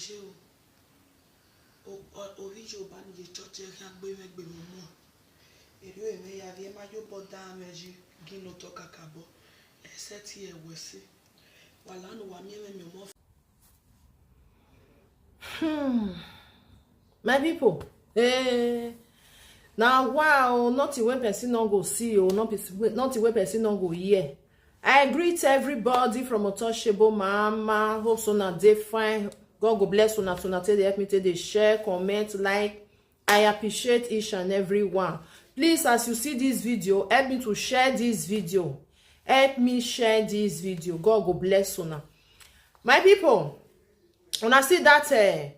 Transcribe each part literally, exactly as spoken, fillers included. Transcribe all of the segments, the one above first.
Ṣé o? O, o, oríṣi ò bá níye church ẹ̀ kí a gbé mẹ́gbẹ̀ẹ́ mọ́ mọ́. Èrè èmi ya rí ẹ má yóò bọ́ dá àwọn ẹ̀ṣin gí ló tọ́ kàkà bọ́. Ẹsẹ̀ tí ẹ wẹ̀ sí. Wà lánàá wà mí ẹ̀mí ọmọ. Hmm. My people, eh, now wow, nothing when person no go see, oh, not nothing when person no go hear. I greet everybody from Untouchable Mama. Hope so na dey fine. God go bless una, so na take dey help me take dey share, comment, like. I appreciate each and every one. Please, as you see this video, help me to share this video. Help me share this video. God go bless una. My people, una see that uh,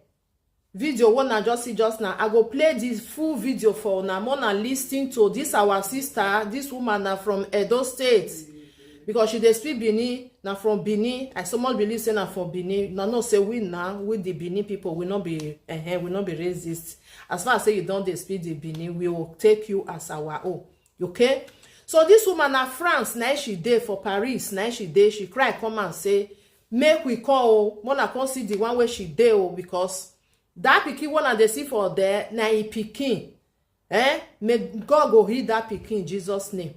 video wey una just see just now. I go play this full video for una. Una listen to this our sister. This woman na from Edo State, because she dey speak Benin. Na from Benin. I so much believe say na from Benin. Una know say we now, we the Benin people, we no be, eh, we no be racist. As far as say you don dey speak the Benin, we will take you as our own. Okay? So this woman na France, na she dey for Paris, na she dey. She cry come and say, "Make we call o, make una come see the one wey she dey o, because that pikin wey una dey see for there, na e pikin." Eh? May God go heal that pikin in Jesus' name.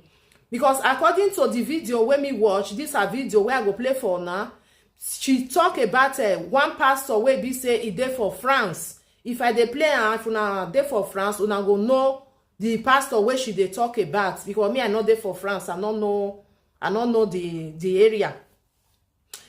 Because according to the video wey me watch, this a video wey I go play for una. She talk about uh, one pastor wey be say e dey for France. If I dey play am, if una dey for France, una go know the pastor wey she dey talk about. Because me, I no dey for France, I no know, I no know the the area.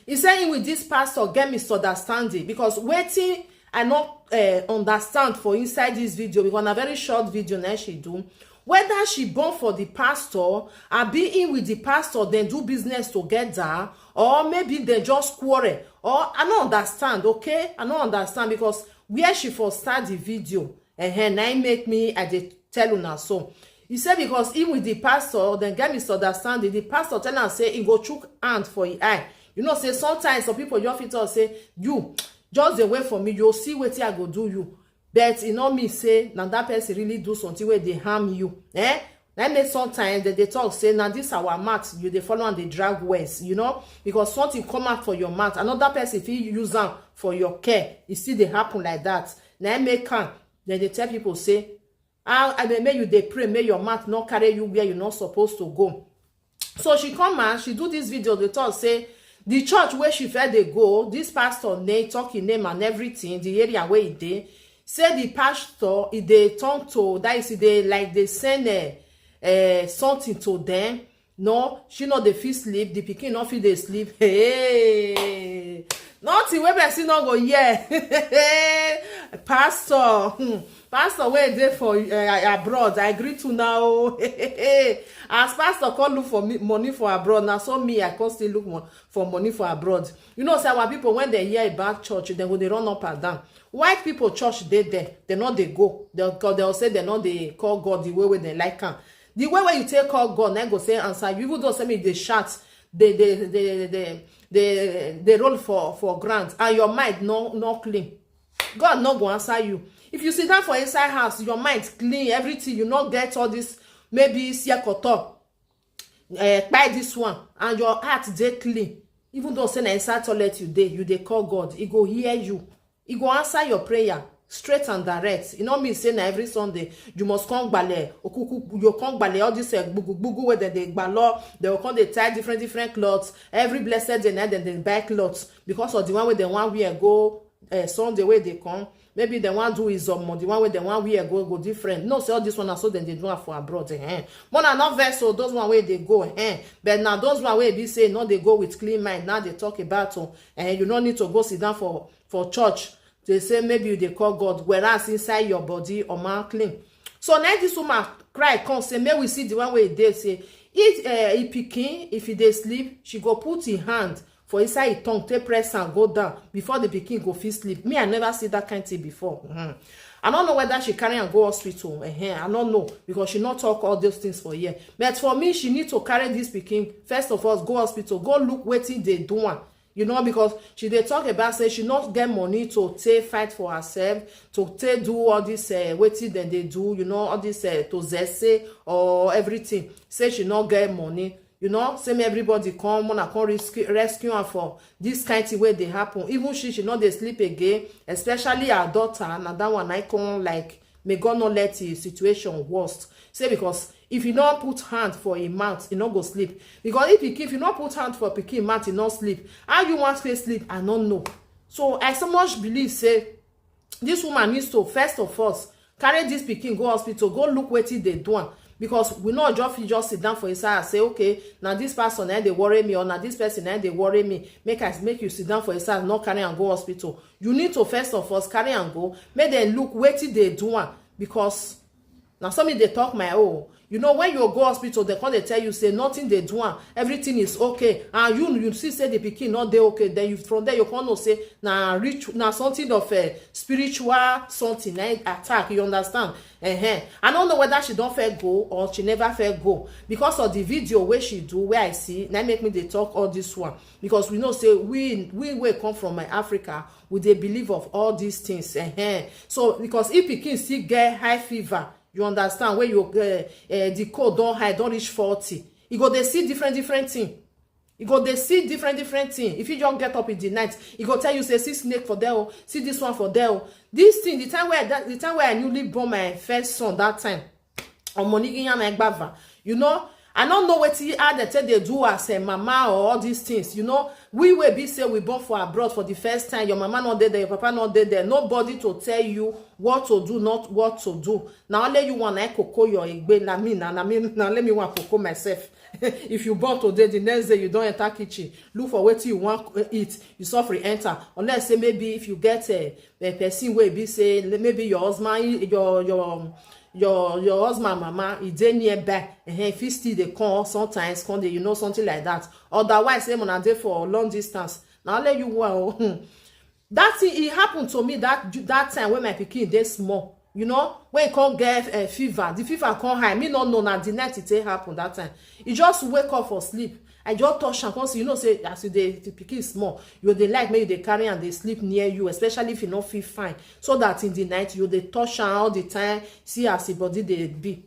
He say him with this pastor get misunderstanding, because wetin I no uh, understand for inside this video, because na very short video na she do. Whether she born for the pastor, abi him with the pastor dem do business together, or maybe dem just quarrel, or I no understand. Okay, I no understand, because where she for start the video, eh, na im make me I dey tell una so. He say because him with the pastor dem get misunderstanding, the pastor tell am say he go chook hand for him eye. You know say sometimes some people just fit talk say, "You just dey wait for me, you see wetin I go do you." But e no mean say na that person really do something wey dey harm you. Eh? Na make sometimes dem dey talk say na this our mouth you dey follow and dey drag words, you know, because something come out for your mouth, another person fit use am for your care. E still dey happen like that. Na make am dem dey tell people say, "How I dey make you dey pray, make your mouth no carry you where you no suppose to go." So she come and she do this video dey talk say the church where she fed dey go, this pastor name, talk him name and everything, the area where he dey, say the pastor e dey turn to that is e dey like dey send uh, uh, something to them. No, she no dey fit sleep, the pikin no fit dey sleep. Hey, nothing wey person no go hear. Pastor, hmm, pastor wey dey for uh, abroad, I greet you now. As pastor come look for me, money for abroad, na so me I come still look mo- for money for abroad. You know say our people, when they hear about church, they go dey run up and down. White people church dey there, they no dey go. They go, they say they no dey call God the way wey they like am. The way wey you take call God, na go say answer you. Even though say me dey shout, they they they they they they roll for for ground, and your mind no no clean. God no go answer you. If you sit down for inside house, your mind clean, everything, you no get all this maybe siekoto, uh, kpai this one, and your heart dey clean. Even though say na inside toilet you dey, you dey call God, he go hear you. He go answer your prayer straight and direct. E no mean say na every Sunday you must come gbale okuku, you come gbale all this uh, gbugu gbugu wey dem dey gbalo. Dem go come dey tie different different clothes. Every blessed day na dem dey buy clothes because of the one wey dem wan wear go uh, Sunday wey dey come. Maybe dem wan do izomo, the one wey dem wan wear go go different. No say all this one na so dem dey do am for abroad. Eh. But na not vex o, those one wey dey go. Eh. But na those one wey be say no dey go with clean mind, now dey talk about o. Eh, you no need to go sit down for for church. They say maybe you dey call God, whereas inside your body, omo clean. So now this woman cry come say, "May we see the one way they say, it uh, he pikin, if he dey sleep, she go put him hand for inside him tongue, take press and go down before the pikin go fit sleep." Me, I never see that kind thing before. Mhm. I don't know whether she carry and go hospital. Eh, I don't know because she not talk all those things for here. But for me, she need to carry this pikin first of all, go hospital, go look wetin dey do am. You know, because she dey talk about say she not get money to take fight for herself, to take do all this uh, wetin dem dey do, you know, all this uh, to zese or everything. Say she not get money. You know, say make everybody come, una come rescue, rescue am for this kind thing wey dey happen. Even she, she no dey sleep again, especially her daughter. Na that one I come like, may God not let the situation worst. Say because if you no put hand for a mouth, you no go sleep. Because if you, if you no put hand for pikin mouth, you no sleep. How you want to sleep? I no know. So I so much believe say this woman needs to first of all carry this pikin go hospital, go look wetin dey do am, because we no just fit just sit down for inside and say, okay, na this person na dey worry me, or na this person na dey worry me, make I, make you sit down for inside, not carry am go hospital. You need to first of all carry am go, make dem look wetin dey do am, because na so me dey talk my own. You know, when you go hospital, they come dey tell you say nothing dey do am, everything is okay, and you, you see say the pikin no dey okay, then you, from there you come know say na rich, na something of a spiritual something na attack. You understand? Uh-huh. I don't know whether she don't fair go or she never fair go because of the video where she do, where I see, na make me dey talk all this one, because we know say we, we wey come from, uh, Africa, we dey believe of all these things. Uh-huh. So because if pikin still get high fever, you understand, where you, uh, uh, the cold don high, don reach forty, e go dey see different different thing. E go dey see different different thing. If you just get up in the night, e go tell you say, see snake for there, oh, see this one for there, oh. This thing, the time where that, the time where I newly born my first son, that time, on Monigiyama Egbava, you know, I don't know what he had that they do as a mama or all these things. You know, we will be say we born for abroad for the first time. Your mama not there, your papa not there, there. Nobody to tell you what to do, not what to do. Now let you want to cocoa your egbe, na me, na, na me, now let me want cocoa myself. If you born today, the next day you don't enter kitchen, look for what you want, uh, eat. You suffer enter. Unless say maybe if you get a, a person will be say, maybe your husband, your, your, um, your, your husband mama, e dey nearby, and if he still dey come sometimes, come dey, you know, something like that. Otherwise, say una dey for long distance. Now let you well. That thing, it happened to me that, that time when my pikin dey small, you know, when e come get, uh, fever, the fever come high. Me no know na the night it take happen that time. E just wake up for sleep. I just touch am, come see, you know say as you dey, the pikin small, you dey like make you dey carry am dey sleep near you, especially if you no feel fine, so that in the night you dey touch am all the time, see as e body dey be.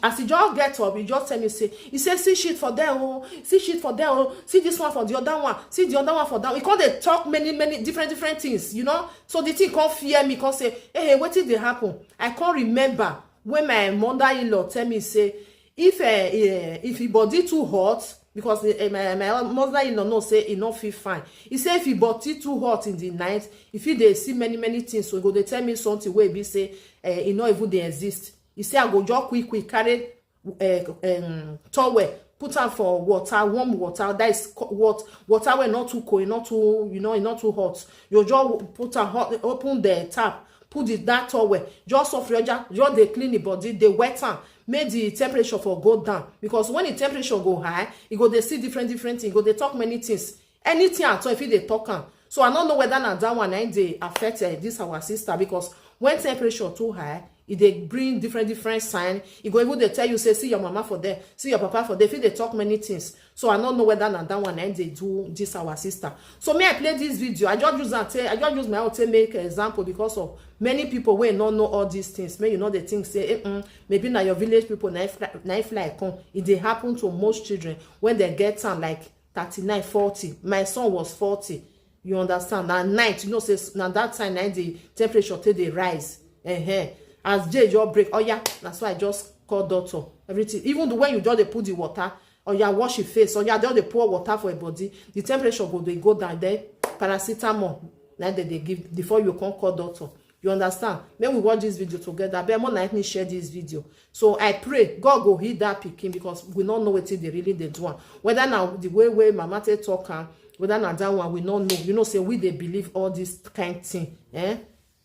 As e just get up, e just tell me say, e say, see shit for there, oh, see shit for there, oh, see this one for the other one, see the other one for that. E come dey talk many many different different things, you know. So the thing come fear me, come say, hey, hey, wetin dey happen? I come remember when my mother-in-law tell me say, if, uh, uh, if e body too hot, because, uh, my, my mother-in-law know say e no feel fine. E say if e body too hot in the night, e fit dey see many many things. So e go dey tell me something wey be say, uh, e no even dey exist. E say I go just quick quick carry, uh, um, towel, put am for water, warm water, that is co-, what, water wey not too cold, e not too, you know, e not too hot. You just put am hot, open the tap, put the, that towel, just sofri oja, just dey clean the body, dey wet am, make the temperature for go down, because when the temperature go high, e go dey see different different thing, e go dey talk many things, anything at all, if e dey talk am. So I no know whether na that one na im dey affect, eh, this our sister, because when temperature too high, e dey bring different different sign. E go even dey tell you say, see your mama for there, see your papa for there. If e dey talk many things, so I no know whether na that one na im dey do this our sister. So me, I play this video. I just use am take, I just use my own take make example, because of many people wey no know all these things. Make you no dey think say, eh, mm, maybe na your village people na im fly, na im fly come. E dey happen to most children when they get am like thirty-nine, forty. My son was forty. You understand? Na night, you know say s-, na that time na the temperature take dey rise. Uh-huh. As day just break, oh yeah, that's why I just call doctor. Everything, even the, when you just dey put the water, oh yeah, wash your face, oh yeah, just dey pour water for your body, the temperature go dey go down. Then paracetamol na dem dey give before you come call doctor. You understand? Make we watch this video together. Abeg, make una help me share this video. So I pray God go heal that pikin, because we no know wetin dey really dey do am. Whether na the way wey mama take talk am, whether na that one, we no know. You know say we dey believe all this kind thing. Eh?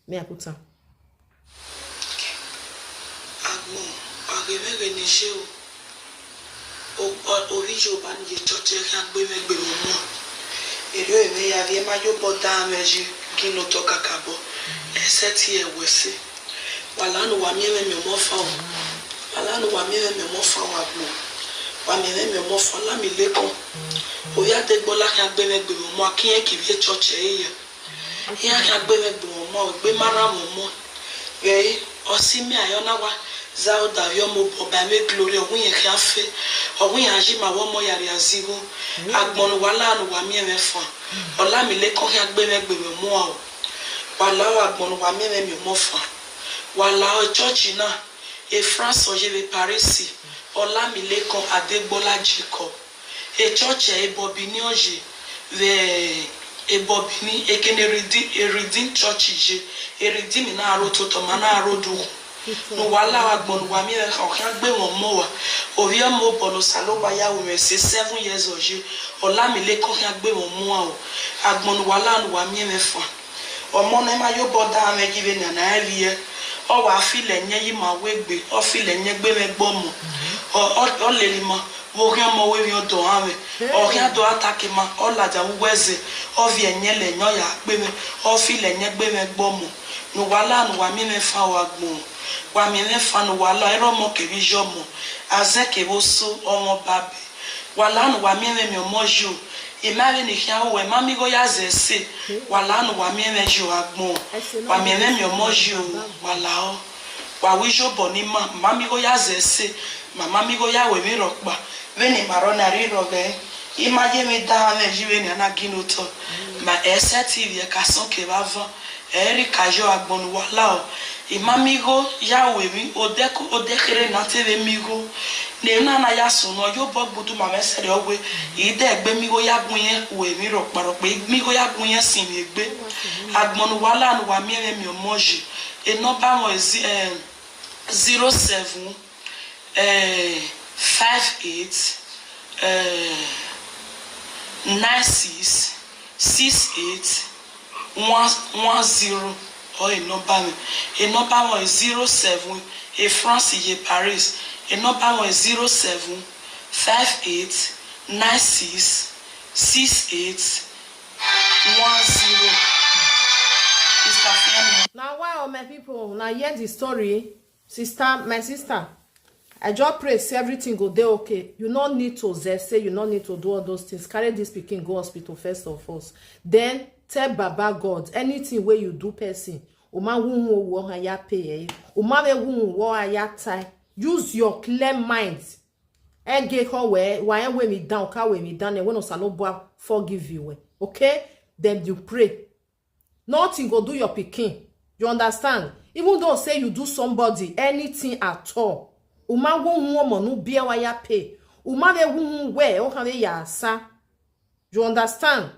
Me, I put am. Agbo, ọ̀rẹ́ mẹ́rin ní ṣé o? O, o, orí yóò bá níye jọjẹ kí a gbé mẹ́gbẹ̀ẹ́ mọ́ mọ́. Èrè òye mẹ́yà rí ẹ má yóò bọ́ dá mẹ́jì kí n lọ tọ́ kàkà bọ́. Ẹsẹ̀ tí ẹ wẹ̀ sí. Wà lánàá wà mí ẹ̀rẹ́ mi ọmọ fa o. Wà lánàá wà mí ẹ̀rẹ́ mi ọmọ fa o àgbo. Wà mí ẹ̀rẹ́ mi ọmọ fa lámì lẹ́kàn. Orí àtẹ̀gbọ́ lákì a gbé mẹ́gbẹ̀ẹ́ mọ́ mọ́, akínyẹ́ kì í rí ẹ jọjẹ yẹ. Ihe aka gbere gbe mọmọ, gbe mara mọmọ. Gbe ọsimi ayọnawa, Zauda yɔ mo bɔ ba me glory ɔwun yɛ xia fe. Ɔwun yɛ aji ma wɔ mɔ yari azigo. Agbɔnu wala nu wa mi ɛmɛ fa. Ɔla mi le kɔ xia gbe mɛ gbe mɛ mɔ o. Wala o agbɔnu wa mi ɛmɛ mi mɔ fa. Wala o church na. E France o je ve Paris. Ɔla mi le kɔ adegbola jikɔ. E church e bɔ bini o je. Ve e bɔ bini e kene redeem e redeem church je. E redeem mi na aro toto ma na aro du. Nu wala wa gbɔnu wa mi ɛmɛ fa ɔxia gbe wɔn mɔ wa. Ovi ɛmɔ bɔ nu salo wa ya wo mɛ se seven years o je. Ɔla mi le kɔ xia gbe wɔn mɔ wa o. Agbɔnu wala nu wa mi ɛmɛ fa. Ɔmɔ nɛ ma yo bɔ da mɛ gi ve nana ɛvi ɛ. Ɔ wa fi lɛ nyɛ yi ma we gbe. Ɔ fi lɛ nyɛ gbe mɛ gbɔ mɔ. Ɔ ɔ ɔ leli ma. Wo xia mɔ we mi ɔ dɔ ha mɛ. Ɔ xia dɔ atake ma. Ɔ la ja wu wɛ ze. Ɔ vi ɛ nyɛ lɛ nyɔ ya gbe mɛ. Ɔ fi lɛ nyɛ gbe mɛ gbɔ mɔ. Nu wala nu wa mi mɛ fa wa gbɔn. Wa mi mɛ fa nu wala ɛ rɔ mɔ ke vi jɔ mɔ. Azɛ ke bo so ɔmɔ ba bɛ. Wala nu wa mi ɛmɛ mi ɔmɔ ji o. E ma ve ni xia o wɛ ma mi go ya zɛ se. Wala nu wa mi ɛmɛ ji o agbɔn. Wa mi ɛmɛ mi ɔmɔ ji o. Wala o. Wa wi jo bɔ ni ma ma mi go ya zɛ se. Ma ma mi go ya we mi rɔ kpa. Ve ni ma rɔ na ri rɔ vɛ. I ma je mi da ha mɛ ji ve ni ana gi no tɔ. Ma ɛ sɛ T V ɛ ka sɔn ke ba van. Eri ka jɔ agbɔnu wala o. I ma mi go ya we mi o de ko o de kere na te ve mi go. Ne na na ya sun no yo bɔ gbudu ma mɛ sɛ de o we. I de gbe mi go ya gun yɛ we mi rɔ kpa rɔ pe mi go ya gun yɛ sin mi gbe. Agbɔnu wala nu wa mi ɛmɛ mi ɔmɔ ji. E nɔmba mɔ ezi eh, zero seven eh, five eight eh, nine six six eight one one zero. Or e nɔmba mi. E nɔmba mɔ zero seven. E France ye Paris. E nɔmba mɔ zero seven five eight nine six six eight one zero. Mister Femi. Now, wow, my people, now hear the story. Sister, my sister, I just pray say everything go dey okay. You no need to zese, you no need to do all those things. Carry this pikin go hospital first of all. Then tell Baba God, anything wey you do person, o ma wu wu wo ha ya pay eh. O ma ve wu wu wo ha ya tai. Use your clear mind. Ege ho we, wa e we mi down, ka we mi down, e we no sa no bua forgive you we. Okay? Then you pray. Nothing go do your pikin. You understand? Even though say you do somebody anything at all, o ma wo wu omo nu bie wa ya pay. O ma ve wu wu we o kan ve ya sa. You understand?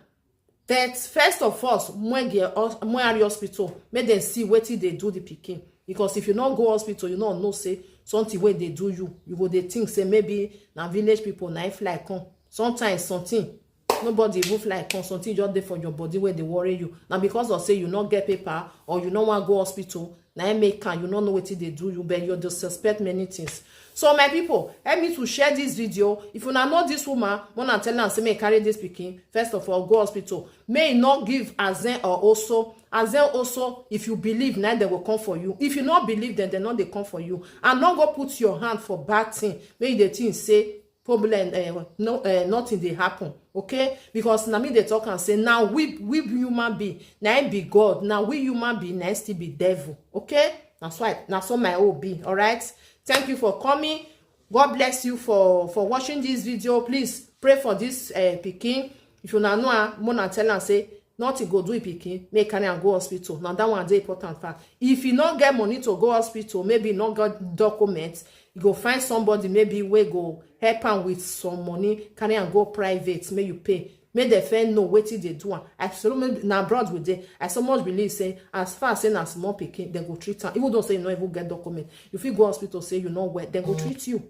That first of all, when they when are hospital, make them see wetin dey do the pikin. Because if you no go hospital, you no know say something wey dey do you. You go dey think say maybe na village people na im fly come. Sometimes something nobody even fly come, something just dey for your body wey dey worry you. Na because of say you no get paper or you no wan go hospital, na im make am you no know wetin dey do you, but you dey suspect many things. So my people, help me to share this video. If una know this woman, una tell am say make e carry this pikin. First of all, go hospital. Make e no give azen or oso. Azen, oso, if you believe, na dem go come for you. If you no believe, then dem no dey come for you. And no go put your hand for bad thing. Make you dey think say problem, eh, no, eh, nothing dey happen. Okay? Because na me dey talk am say na we we human being, na im be God. Na we human being, na im still be devil. Okay? Na so I, na so my own be. Alright? Thank you for coming. God bless you for for watching this video. Please pray for this uh, pikin. If you na know am, una tell am say nothing go do e pikin, make e carry am go hospital. Na that one dey important fact. If you no get money to go hospital, maybe you no get document, you go find somebody maybe wey go help am with some money, carry am go private, make you pay. Make dem first know wetin dey do am. I so much na abroad we dey. I so much believe say as far as say na small pikin, dem go treat am. Even though say you no even get document, you fit go hospital say you no well, dem go treat you.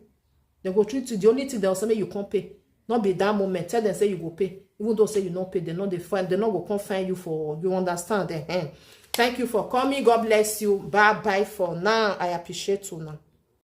Dem go treat you. The only thing dem go say make you come pay. No be that moment. Tell dem say you go pay. Even though say you no pay, dem no dey find. Dem no go come find you for. You understand? Eh, eh. Thank you for coming. God bless you. Bye bye for now. I appreciate una.